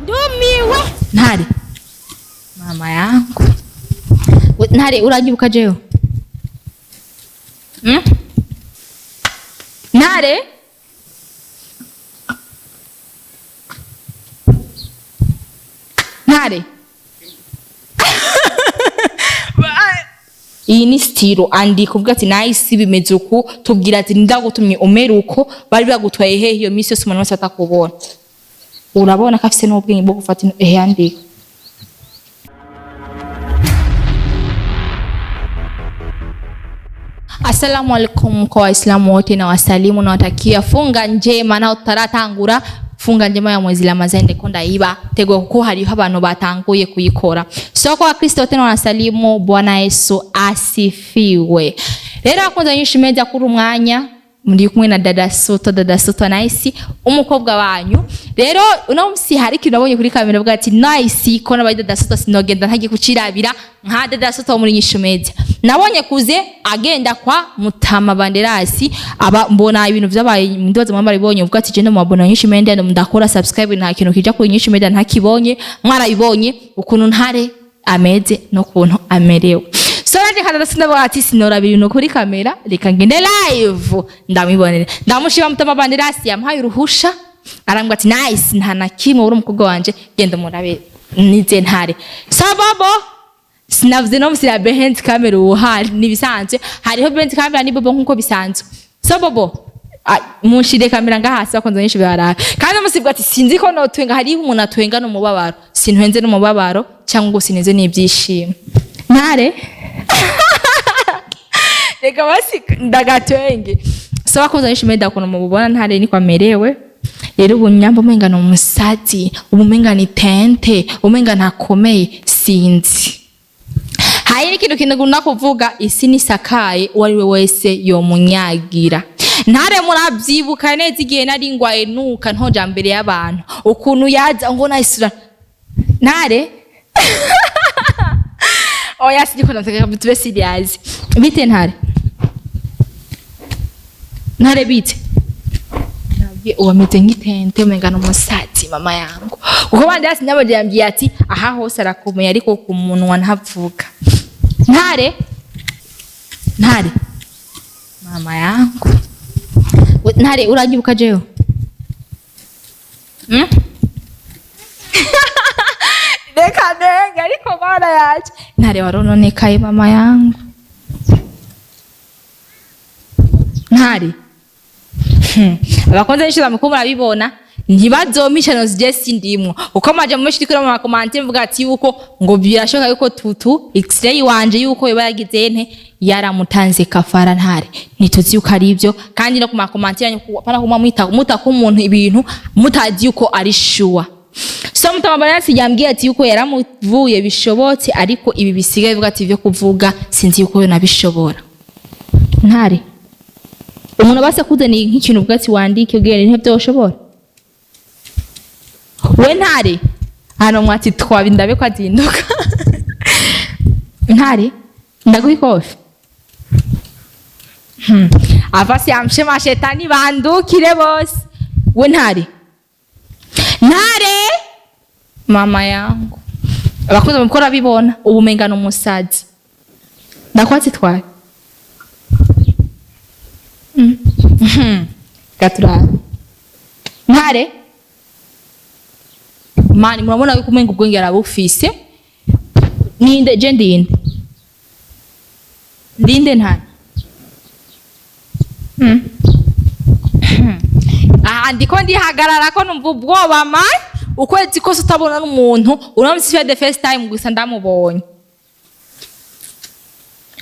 Ndumiwe. Ntare, mama yangu. Ntare, uranyibuka jewe? Mm? Ntare, Ntare, iyi ni stilo andika uvuga ati nahise bimeze uku, tubwira ati ndagutumye umere uko. Bari bagutwaye hehe iyo minsi yose umuntu wese atakubona? Urabona ko afise n'ubwenge bwo gufata ehe, andika. Assalamu alaikum kwa Waislamu wote na wasalimu na watakia funga njema na utaratangura funga njema ya mwezi Ramadhani, ndiko ndaiba tego kuko hariho abantu batanguye kuyikora. So kwa Wakristo wote na wasalimu, Bwana Yesu asifiwe. Rero akunze nyinshi media kuri umwanya muri kumwe na Dada Soto, Dada Soto Nice, umukobwa wanyu. Rero uno musi hari ikintu nabonye kuri kamera bwa ati Nice ko nabaye Dada Soto sinogenda ntagiye kucirabira nka Dada Soto muri nyinshi media. Nabonye kuze agenda kwa Mutama Banderasi, aba mbona ibintu vyabaye ndibaza mwambara ibonye uvuga ati je no mabona nyinshi media ndakora subscribe, nta kintu kija kuri nyinshi media ntakibonye. Mwarabibonye ukuntu Ntare ameze no kuntu amerewe. So nanje kandi ndavuga ati sinorabira ibintu kuri kamera, reka ngende live ndamwibonere. Ndamushima Mutama Banderasi yampaye uruhusha, arambwira ati Nice, nta na kimwe, uri umukobwa wanje, genda murabe nize Ntare. So bobo sinavuze no musira behind camera ubuhari nibisanzwe, hariho behind camera ni bobo nkuko bisanzwe. So bobo munshire kamera ngaha hasi bakunze nyinshi barara kandi musibwa ati sinzi ko notwenga, hariho umuntu atwenga n'umubabaro, sintwenze n'umubabaro cyangwa ngo sineze n'ibyishimo. Ntare, reka basi ndagatwenge. So bakunze nyinshi meda ukuntu mububona Ntare niko amerewe. Rero ubu nyamba umenga ni umusazi, ubu umenga ni tente, umenga ntakomeye, sinzi. Hari n'ikintu kintu kuvuga, isi nisakaye, uwo ari we wese yomunyagira. Ntare murabyibuka neza igihe nari ngwaye nuka ntoja mbere y'abantu, ukuntu yaza ngo nayisura. Ntare, oya, sindiko nataka tube serious. Bite Ntare? Ntare bite? Nabwiye uwo ameze nk'itente, umenga ni umusazi, mama yangu. Kuko bandi hasi nabo yambwiye ati aha hose arakomeye ariko ku munwa ntavuga. Ntare, Ntare, mama yangu. Ntare, uranyibuka jewe? Mm? Reka nenge ariko mana yaje. Ntare warononekaye, mama yangu. Ntare. Abakunze n'ishyira mukuru murabibona, ntibazomisha no zije sindimwo uko maje mu mashiri kuri mu makomante mvuga ati yuko ngo birashoka yuko tutu x-ray wanje yuko yoba yagize nte yaramutanze kafara. Ntare ntituzi yuko ari ibyo, kandi no ku makomante yanyu pana kuma mwita muta ku muntu ibintu mutazi yuko ari sure. So Mutama Banasi yambwiye ati yuko yaramuvuye bishobotse, ariko ibi bisigaye bivuga ati byo kuvuga sinzi yuko yo nabishobora. Ntare, umuntu abase kuzana nk'ikintu uvuga ati wandike ubwire ntibyoshobora. We Ntare, hano mwati twabi ndabe ko azinduka. Ntare, ndaguha ikofi. Avasi amshe mashetani bandukire bose. We Ntare, Ntare, mama yangu, abakunzi mukora bibona ubumenga n'umusazi ndakwatsi twabi. Gaturara Ntare mani, murabona yuko umenga ubwenge arabufise. Ninde je? Ndinde, ndinde Ntare? Aha ndiko ndihagarara ko numva ubwoba mani, ukwezi kose utabona n'umuntu, uramutse the first time gusa ndamubonye.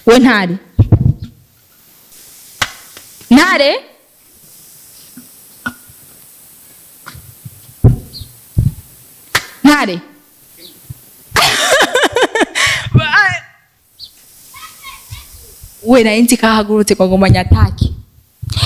We Ntare, Ntare, Ntare, we nari nzi ko ahagurutse ngo ngoma nyatake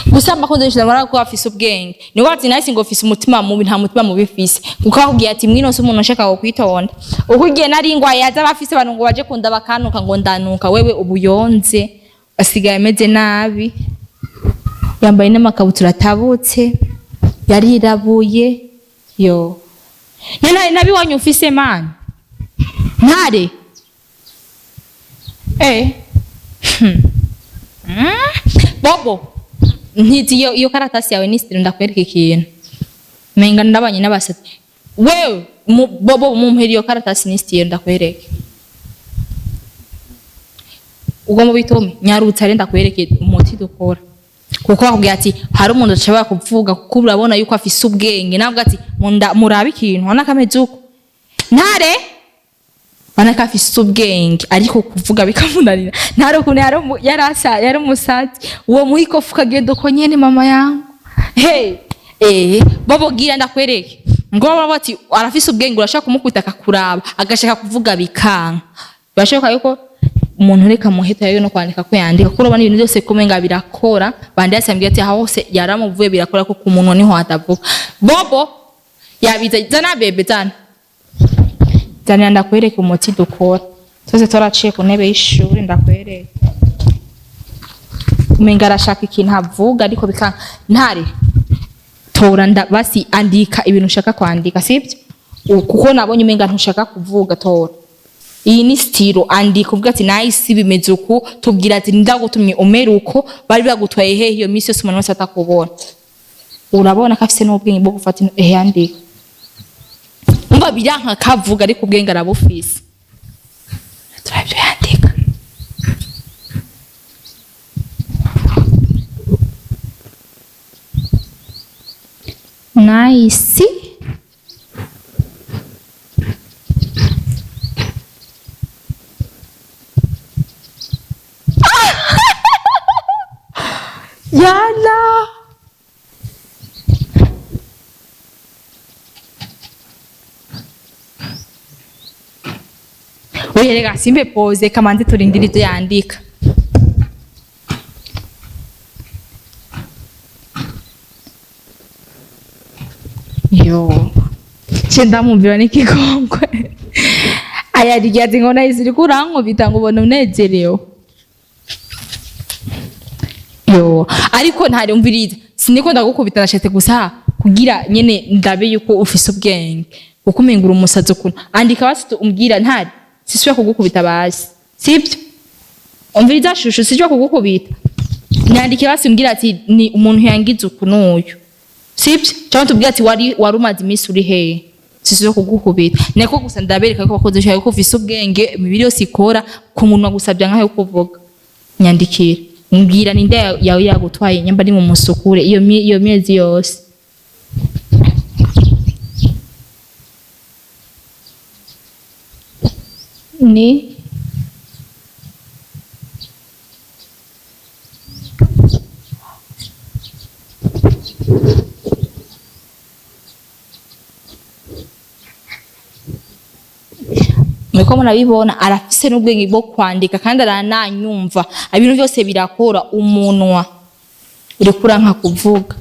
gusa. Amakunze nshira ko afise ubwenge, niko ati nahise ngo afise umutima mubi, nta mutima mubi fise, kuko akubwiye ati mwino se umuntu ashaka ko kwitonda uko igihe nari ngwaye yaza abafise abantu ngo baje kunda bakanuka ngo ndanuka. Wewe ubuyonze asigaye ameze nabi, yambaye n'amakabutura atabutse, yarirabuye yo. Ntare nabi wanyu ufise man. Ntare. Eh. Bobo. Ntizi iyo karatasi yawe ni stilo ndakwereka ikintu. Menga ndabanye n'abasatsi. Wewe Bobo mumpera iyo karatasi ni stilo ndakwereka. Ugomba bitume nyarutsa renda ndakwereke umuti dukora. Kuko bakubwira ati hari umuntu ashobora kuvuga kuko urabona yuko afise ubwenge nabwo ati murabe ikintu hana kameze uko. Ntare bana ko afise ubwenge ariko kuvuga bikamunanira. Ntare ukuntu yarasa yari umusazi uwo muhiko fuka gendo ko nyene mama yangu. Hey Bobo gira ndakwereke. Ngo baba ati arafise ubwenge urashaka kumukubita akakuraba agashaka kuvuga bikanka. Birashoboka yuko umuntu reka muheta yo no kwandika ko yandika kuko urabona ibintu byose kumenga birakora bandi yasambye ati aho hose yaramuvuye birakora ko kumunwa niho atavuga. Bobo yabiza zana bebe zana. Zana ndakwereke umuti dukora. Twese twaraciye ku ntebe y'ishuri ndakwereke. Umenga arashaka ikintu avuga ariko bikanka. Ntare tora basi andika ibintu ushaka kwandika sibyo? Kuko nabonye umenga ntushaka kuvuga tora. Iyi ni stilo andika uvuga ati nice bimeze uku tubwira ati ndagutumye umere uko bari bagutwaye hehe iyo misi yose umuntu wese atakubona. Urabona ko afise n'ubwenge bwo gufata andika. Umva biranka kavuga ariko ubwenge arabufise. Turabyo yandika. Nice. Yala. Oya reka simbe pose kamanzi turindire ibyo yandika. Yo. Cenda mumvira n'ikigongwe. Aya rigiye ngo nahise uri kurankubita ngo ubone unezerewe. Yo, ariko ntari umviriza. Siniko ndagukubita nashetse gusa kugira nyene ndabe yuko ufise ubwenge. Kuko umengura umusazi ukuntu. Andika basi umbwira ntari. Sisubira kugukubita basi. Sibyo? Umviriza shushu sisubira kugukubita. Nyandike basi umbwira ati ni umuntu yangize ukuntu uyu. Sibyo? Cyangwa tubwira ati wari warumaze iminsi uri hehe. Sisubira kugukubita. Niko gusa ndabereka ko bakoze yuko ufise ubwenge imibiri yose ikora ku munwa gusabya nkaho kuvuga. Nyandikira. Mbwira ninde yawe yagutwaye nyamba ari mu musukure iyo mezi yose. Ni Muriko murabibona arafise n'ubwenge bwo kwandika kandi arananyumva ibintu byose birakora umunwa urikura nka kuvuga.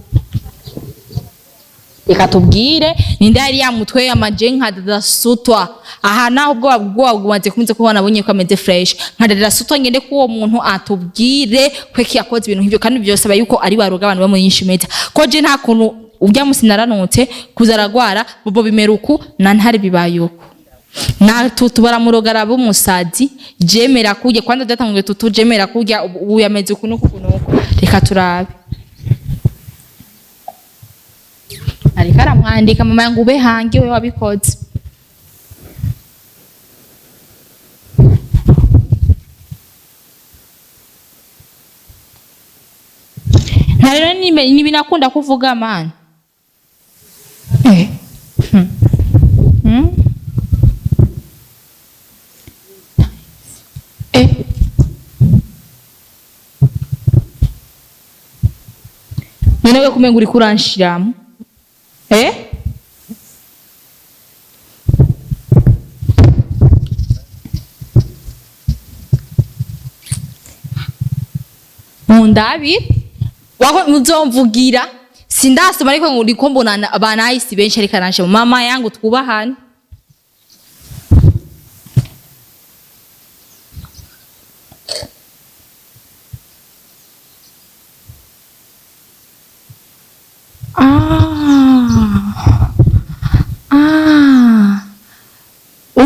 Reka tubwire ninde yari yamutwe amaje nka Dada Sutwa aha naho ubwoba bwumaze kumize ko nabonye ko ameze fresh nka Dada Sutwa ngende ko uwo muntu atubwire kweki yakoze ibintu nk'ivyo kandi byose aba yuko ari baroga abantu bamwe yinshimeta ko je nta kuntu urya musi naranutse kuzaragwara bobo bimeruku na ntare bibayuko na tutu baramurogara b'umusazi jemera kurya kwanza byatanguye tutu jemera kurya ubu yameze uku nuku nuku reka turabe ariko aramwandika mama yangu ube hange we wabikoze ntarero ni binakunda kuvuga man None kumenga uri kuranshiramo Mundabi wako muzomvugira sindasoma ariko ngo mbona abanayisi benshi ariko aranshira mama yangu twubahane.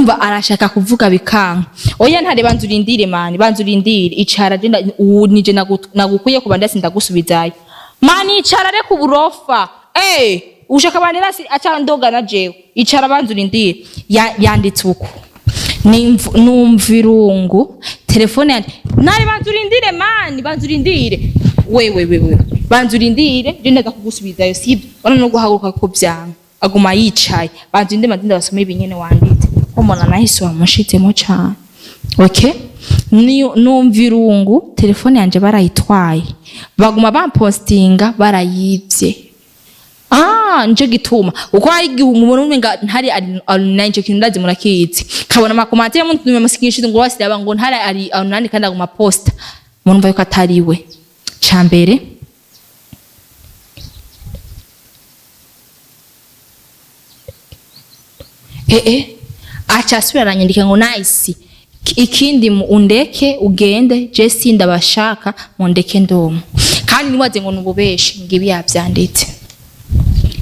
Urumva arashaka kuvuga bikanka. Oya ntare, banza urindire mani, banza urindire, icara. Je ubu nije nagukuye ku bandasi, ndagusubizayo mani. Icara, reka uburofa. Ushaka banderasi aca ndogana jewe. Icara, banza urindire. Yanditse uko: Numva irungu telefone yanje. Ntare, banza urindire mani, banza urindire. Wewe wewe, banza urindire, je ndaza kugusubizayo, sibyo? Ona no guhaguruka ko vyanga, aguma yicaye. Banza urindire, manze ndabasome ibinyene wanditse ko mbona nahise wamushizemo cane. Okay, numva irungu telefone yanje barayitwaye, baguma bampostinga barayivye. Ah, nico gituma uko hari igihe umuntu umenga ntari ari online. Ico kintu ndazi murakizi, kabona ama commentaires y'umuntu nyuma ngo wasiraba ngo ntari ari online kandi aguma posta, murumva yuko atari we. Ca mbere aca asubira aranyandika ngo nice. Ikindi undeke ugende, je sindabashaka, mundeke ndoma. Kandi niwaze ngo nububeshi, ngibi yavyanditse,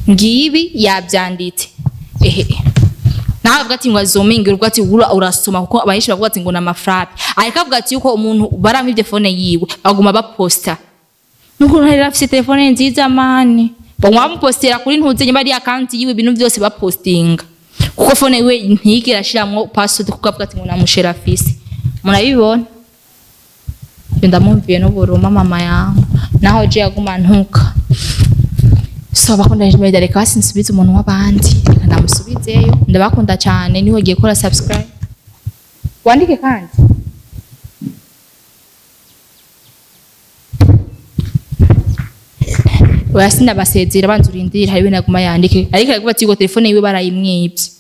ngibi yabyanditse. Ehe, nawe avuga ati ngo azomingira ubwo ati ura urasoma, kuko abahinshi bavuga ati ngo ni amafrape, ariko avuga ati yuko umuntu baramwivye phone yiwe, baguma baposta nuko ntari afise telefone nziza mani, baguma bamupostera kuri ntuze nyuma ari account yiwe, ibintu byose bapostinga, kuko phone yiwe ntiyigera ashiramwo password, kuko avuga ati ngo namushera afise. Murabibona, ibyo ndamwumviye n'uburuma mama yangu, naho je yaguma ntuka. So abakunda media, reka basi nsubize umuntu w'abandi, reka ndamusubizeyo. Ndabakunda cyane, niho ugiye gukora subscribe, wandike kandi. Oya, sinabasezera, banza urindire, hari ibintu aguma yandike, ariko aravuga ati ngo telefone yiwe barayimwibye.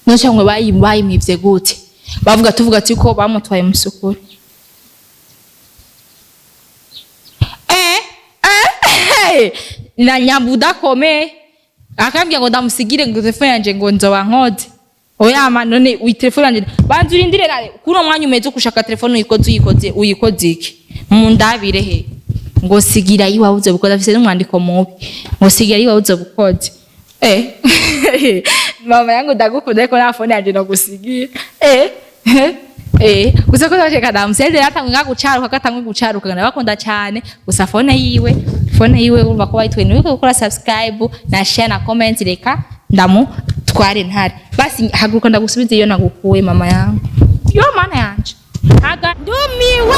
None cyangwa bayimwibye gute? Bavuga, tuvuga ati ko bamutwaye musukuri. Na nyambuda kome akambwira ngo ndamusigire ngo telefone yanje ngo nzoba nkoze. Oya ma, none uyi telefone yanje, banza urindire nare kuno mwanya umeze kushaka telefone, uyikoze uyikoze uyikoze iki? Mundabire he ngo sigira iwawe uzobukoze, afise n'umwandiko mubi, ngo sigira iwawe uzobukoze. Mama yangu ndagukunda, ariko nta phone yanje nogusigira. Gusa ko ndashaka ndamuseze, yatanguye nka gucaruka, gatanguye gucaruka. Ndabakunda cyane. Gusa phone yiwe urumva ko bayitwe. Niwe gukora subscribe na share na comment. Reka ndamutware ntare. Basi haguruka ndagusubize iyo nagukuye, mama yangu, yo mana yanje. Haga Ndumiwe.